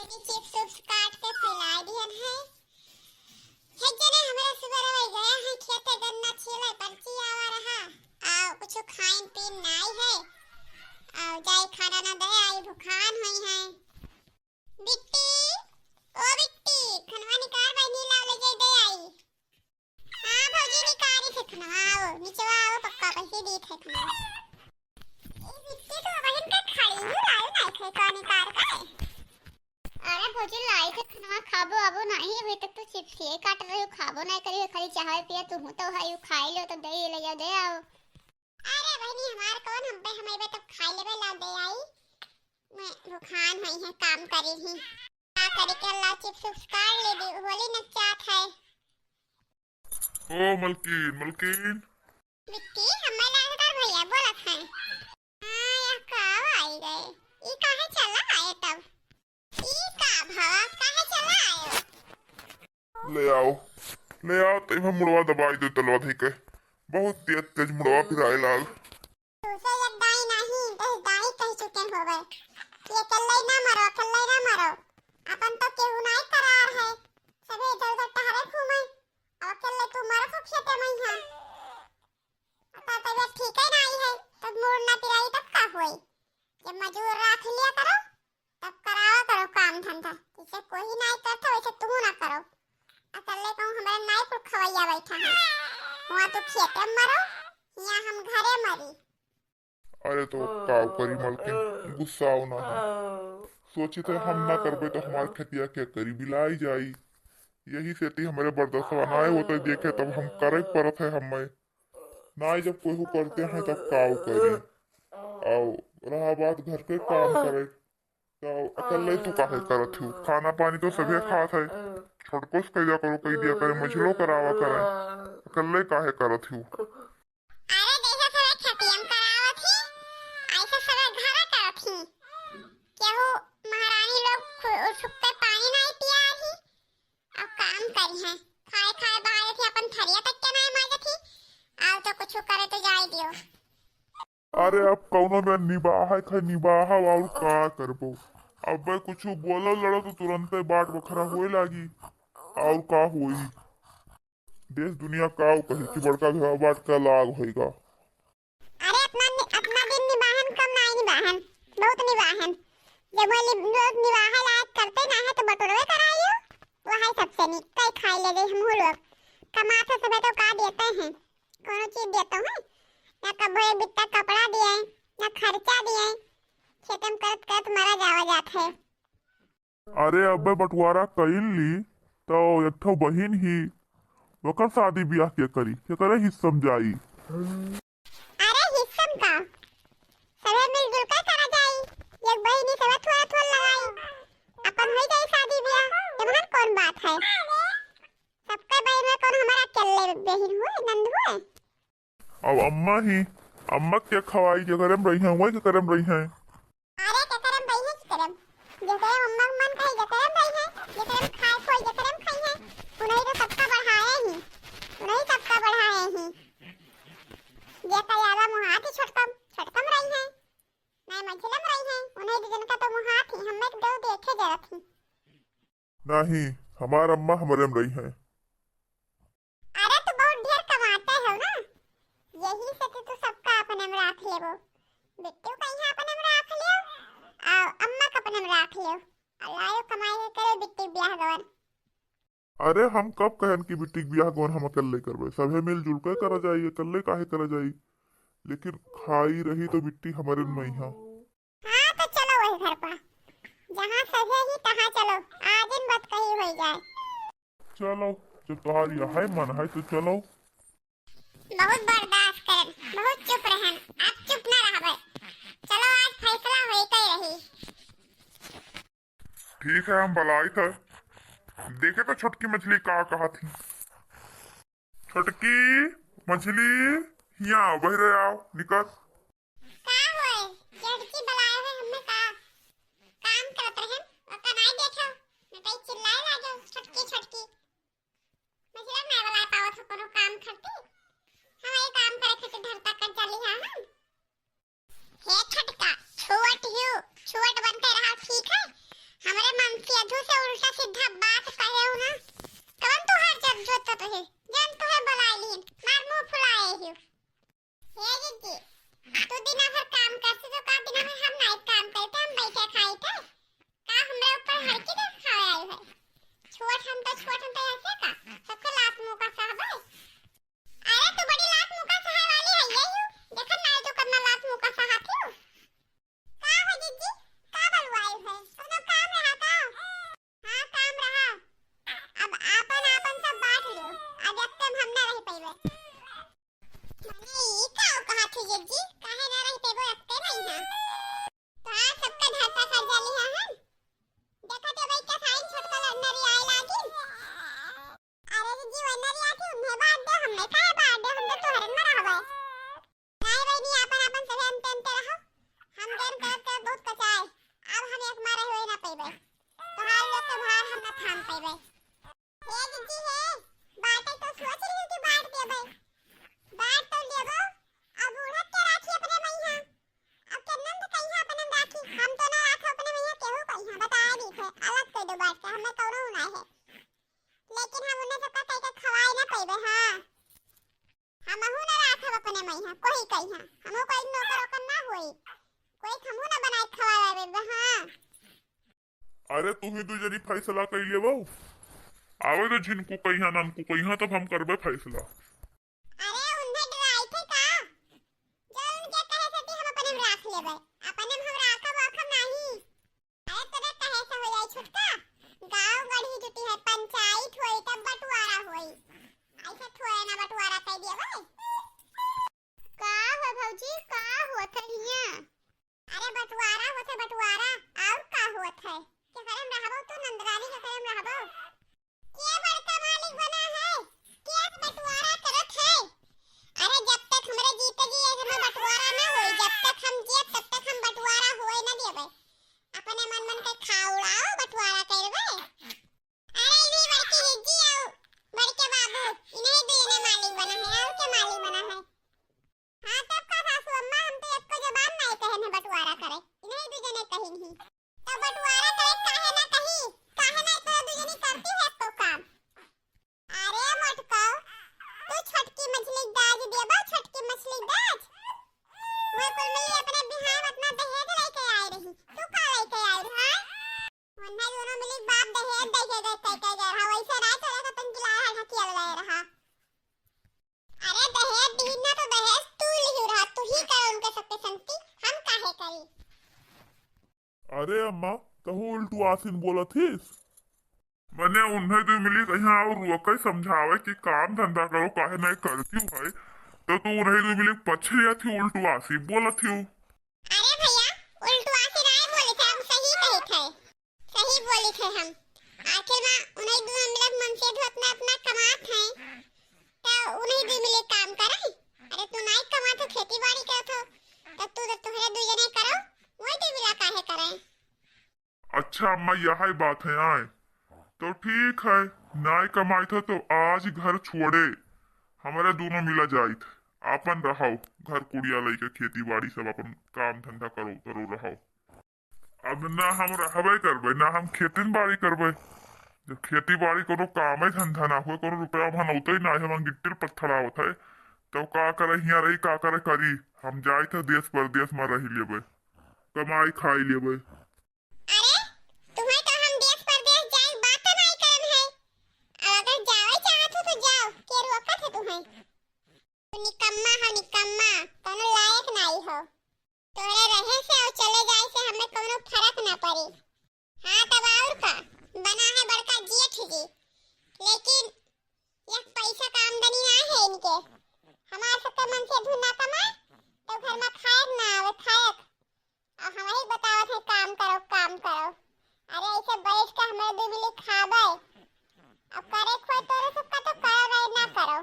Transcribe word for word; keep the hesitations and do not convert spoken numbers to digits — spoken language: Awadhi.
ये चिप्स उप्स काट के फैला दिहन है। हे जने, हमरे सुबह रहे गया है खेते, गन्ना छीले, पर्ची आवा रहा। आ, कुछ खाइन पीन नाई है। आ, जाई खाना ना दे आई, भुखान होई है। बिट्टी, ओ बिट्टी, खनवा निकार, बहिनी ला ले जाई दे आई। हाँ भौजी, निकारी थे खनवा, आओ, निचवा आओ, पक्का पैसे दी थे खनवा। ए बिट्टी, तो बहिन के खड़ी ही लायो नाई थे, का निकार का है? अरे भौजी, लाई थे खनवा, खाबो आबो नाई, अभी तक तो चिप्स ही काट रही हो, खाबो नाई करी हो, खाली चाहवे पिया, तू हूँ तो है, यू खाई लो, तो दे ले जाओ, दे आओ। अरे बहिनी हमार, कौन हम पे, हम अइबे तब खाई लेबे, ला दे आई। मैं भुखान हई है, काम करी ही। का करी के ला चिप्स उप्स काट ले दी, होली नचात है। ओ मलकिन, मलकिन। बिट्टी, हमें लागदार भैया बोलत हैं। हाँ, यह का आई गए? ई काहे चला आए तब? ई का भवा, काहे चला आयो? ले आओ, ले आओ, तो इमे मुड़वा दबाई दो, तलवा धई के। बहुत तेज, तेज मुड़वा पिराए लाग। तुसे एक दाई नहीं, दस दाई कह चुके होवे कि अकेले ना मरो, अकेले ना मरो। अपन तो केहू नाई करार है, सभे इधर उधर टहरे घूमे, अब अकेले तू मरत हो खेते में है। अब तबियत ठीक है नाई है, तब मुड़ ना पिराई, तब का होई? जब मजूर राख लिया करो, तब करावा करो काम धंधा, जैसे कोई नाई करता वैसे तू ना करो। अकेले कहूँ हमारे नाई कुल खवैया बैठा है, वहाँ तू खेते में मरो, यहाँ हम घरे मरी। अरे तो काव करी मलकिन, गुस्साओ ना है। सोचित है हम ना करबे तो हमार खेतिया के करी, बिलाई जाई। यही सेती हमरे बर्दाश्तवा नाय होते देखे, तब हम करे पड़त है हमें। नाय जब कोई करते हैं तब काव करी। आओ, रहा बात घर के काम करे, तो अकेले तू काहे करत हूँ? खाना पानी तो सभे खात है, छोटको से कैदा करो, कह दिया करे, मझलो करावा करे, अकेले काहे करत हूँ? अरे जैसे सभे खेतियम करावत ही, ऐसे सभे घरा करत ही। केहू महारानी लोग खु-, सुख पे पानी नाई पिया ही, अब काम करी है, खाए खाए बाहर थी, अपन थरिया तक के नाई माजत ही, आओ तो कुछ करे तो जाए दियो। अरे अब कौनो में निबाहे खाए निबाहा, और का करबो? अब कुछ बोलो लड़ो तो तुरंते बाट बखरा होए लागी, और का होई? देश दुनिया का कही कि बड़का भैया बाट का लाग होएगा। अरे अपना नि-, अपना दिन निबाहन कम नाई निबाहन, बहुत निबाहन। जब वो लि-, लोग निबाहे लायक करते ना है तो बटोरवे कराइयो, वही सबसे निक कई खाई ले गई हम लोग। कमाते समय तो का देते हैं, कोनो चीज देते हैं? ना कबो एक बित्ता कपड़ा दिए, ना खर्चा दिए, खेतम करत करत मरा जावा जात है। अरे अबे बंटवारा कइल ली, तो एक ठो बहिन ही, ओकर शादी बियाह के करी, केकरे हिस्सम जाई? अरे हिस्सम का? सभे मिलजुल के करा जाई, एक बहिन ही सभे थोड़ा थोड़ा लगाई, अपन हो जाई शादी बियाह, एमहन कौन बात है? सबके बहिन में कौन हमारा अकेले बहिन हुए, नंद हुए? अब अम्मा ही, अम्मा के खवाई, जेकरे में रही हैं, वही जेकरे में रही हैं। अरे, केकरे में रही हैं, केकरे में? जेकरे में अम्मा के मन कही, जेकरे में रही हैं, जेकरे में खाए खोई, जेकरे में खाई हैं। उन्हीं तो सबका बढ़ाए ही, उन्हीं सबका बढ़ाए ही। जे कयावा मुहात ही छोटकम, छोटकम रही हैं, नहीं मंझिलम रही हैं, उन्हीं दो जन का तो मुहात ही, हमें एक दो देखे जरत ही। नहीं, हमार अम्मा हमरे में रही हैं। अरे, तू बहुत ढेर कमाते हो ना, यही से तू, तू सबका अपने में राख लेबो। बिट्टू का यहाँ अपने में राख लियो, और अम्मा का अपने में राख लियो, और लायो कमाई के करो बिट्टी ब्याह गवन। अरे, हम कब कहन कि बिट्टी के ब्याह गवन हम अकेले करबे? सभे मिलजुल के करा जाई, अकेले काहे करा जाई? लेकिन खाई रही तो बिट्टी हमरे में ही है। हाँ, तो चलो वही घर पर, जहाँ सहे ही तहाँ चलो, आज इन बात कही होई जाए। चलो, जब तोहार यह मन है तो चलो। बहुत बर्दाश्त करन, बहुत चुप रहन, आप चुप ना रहबे। चलो, आज फैसला होई के रही। ठीक है, हम बलाई था, देखे तो छोटकी मछली का कहा थी। छोटकी मछली, हिया बहरे आओ, निकल। का होए? छोटकी बुलाए हुए हमें का? काम करत रहन, ओका नाई देखो, नटई चिल्लाए लागे, "छोटकी, छोटकी।" मतलब नाई बुलाए पावत हो कोनो काम करती। हम ये काम करे खातिर धरता कर चली हाँ हम। हे छोटका, छोट हियो, छोट बनते रहा, ठीक है? हमरे मन से हम नाई काम करते, हम बैठे खाई थे। का हमरा ऊपर हड़की दे खावे आई है? छोट हम तो, छोट हम तो ऐसे का? सबके लात मुंह का सहबे। अरे तू बड़ी लात मुंह का सहे वाली है, ये यू। देखत नाई तू कतना लात मुंह का सहा थी। का हो जिज्जी? का बलुआई है? कोनो काम रहा का? हाँ, काम रहा। अब आपन आपन सब बांट लो। अब एक टाइम हम ना रह पइबे। मने ई का कहा थे जिज्जी? काहे ना रह पइबो, एक टाइम नहीं है। तो आज सबका धरता कर जाली है हम। देखा तो भाई का साइन छोटका लड़ना री आए लागी। अरे जिज्जी, वरना री आती उन्हें बांट दे, हमें काहे बांट दे, हम तो तोहरे में रहबे। नाई बहिनी, आपन आपन सभे अंते अंते रहो। हम गेम करत करत बहुत कचाए, अब हम एक मारे होए ना पइबे। तोहार लोग के भार हम ना थाम पइबे। हे जिज्जी हे, बाटे तो सोच रही हूँ कि बांट देबे। बांट तो लेबो, अब बूढ़त के राखी अपने मइहाँ। अब केन्नन के कइहाँ अपने राखी, हम तो ना राखो अपने मइहाँ, केहू कइहाँ बताए दी थे, अलग कर दो बांट के, हमें कौनो ना है। लेकिन हम उन्हें सबका कह के खवाए ना पइबे, हाँ। हमहू ना राखब अपने मइहाँ, कोई कइहाँ। हमहू कोई नौकर ओकर ना होई। कोई हमहू ना बनाए खवाए बे, हाँ। अरे तुही दू जनी फैसला कइ लेबो। आवे तो झिनको कइहाँ, ननको कइहाँ, तब हम करबे फैसला। अरे उन्हें डराई थे का? जो उनके कहे से हम अपने में राख लेबे। अपने में हम राखब, राखब नहीं। अरे तोरे कहे से हो जाई छुटका? गाँव गढ़ी जुटी है, पंचायत होई तब बंटवारा होई। ऐसे थोड़े ना बंटवारा कर दिया भाई। का हो भौजी, का होत है हियां? अरे बंटवारा होत है, बंटवारा। और का होत है? के करे में रहबो तू, नंदरानी के करे में रहबो? के बड़का मालिक बना है? के बंटवारा करत है? अरे जब तक हमरे जीते जी ये घर में बंटवारा ना होई, जब तक हम जियब तब तक हम बंटवारा होए ना देबे। अपने मन मन के खा उड़ाओ, बंटवारा करबे। अरे इन्हें बड़की हिज्जी आओ, बड़के बाबू, इन्हें दू जने मालिक बना है, और के मालिक बना है? हाँ तब का सासू अम्मा, हम तो एको जबान नाई कहेन है बंटवारा करे, इन्हें दू जने कहिन ही। तो बंटवारा करे काहे ना कही, काहे ना तो दू जने करती है तो काम। अरे मोटकाऊ, तू छोटकी मछली दाज देबो, छोटकी मछली दाज। मैं कुल मिली अपने बिहार में अपना दहेज लेके आई रही, तू का लेके आई रही, हाँ? वन्ना दोनों मिली बाप दहेज दे के गए, कह के गए रहा, वैसे ना चले तो तुम गिलाया है ढकिया ले रहा। अरे दहेज दीन ना तो दहेज तू लिही रहा, तू ही कर उनके सबके संगती, हम काहे करी? अरे अम्मा, तहू उल्टू आसिन बोलत हिस। मने उन्हें दू मिली कहीं और रुआ के समझावे कि काम धंधा करो, काहे नहीं करती हूँ भाई, तो तू उन्हें दू मिली पछे लिया थी, उल्टू आसी बोलत थी। अरे भैया, उल्टू आसी नहीं बोले थे, हम सही कहे थे, सही बोले थे हम। आखिर में उन्हें दू मिलत मन से दू अपना अपना कमात है, तो उन्हें दू मिले काम करे। अरे तू नहीं कमात हो, खेती बाड़ी करत हो, तो तू तो तुहरे दू जने करो, वही दू मिला काहे करे? अच्छा अम्मा, यही बात है आए। तो ठीक है, नाय कमाइत है तो आज घर छोड़े, हमारे दोनों मिला जाइत, आपन रहो, घर कुड़िया लइके खेती बाड़ी सब अपन काम धंधा करो, करो रहो। अब ना हम रहबे करबे, ना हम खेती बाड़ी करबे। जब खेती बाड़ी कोनो कामे धंधा ना होए, कोनो रुपया वहाँ नौते ना है, वहाँ गिट्टी पत्थर आवत है, तो का करे हियाँ रही, का करे करी? हम जाइत है देश परदेश में रही लेबे, कमाई खाई लेबे। अरे, तुम्हें तो हम देश परदेश जाए बात नहीं करन है। अब अगर जावे चाहत हो तो जाओ, के रोकत है तुम्हें? तू निकम्मा हो, निकम्मा, कोनो लायक नहीं हो। तोहरे रहे से और चले जाए से हमें कोनो फर्क ना पड़ी। हाँ, तब और का, बना है बड़का जेठ जी, लेकिन एक पैसा का आमदनी ना है इनके। हमार सबके मन से धुन ना कमाए, तो घर में खाए ना आवे, खाए। और हम ही बतावत है, काम करो, काम करो। अरे, ऐसे बैठ के हमें दू मिली खाबे। अब करे खोए तोरे सबका तो करो रहे ना करो।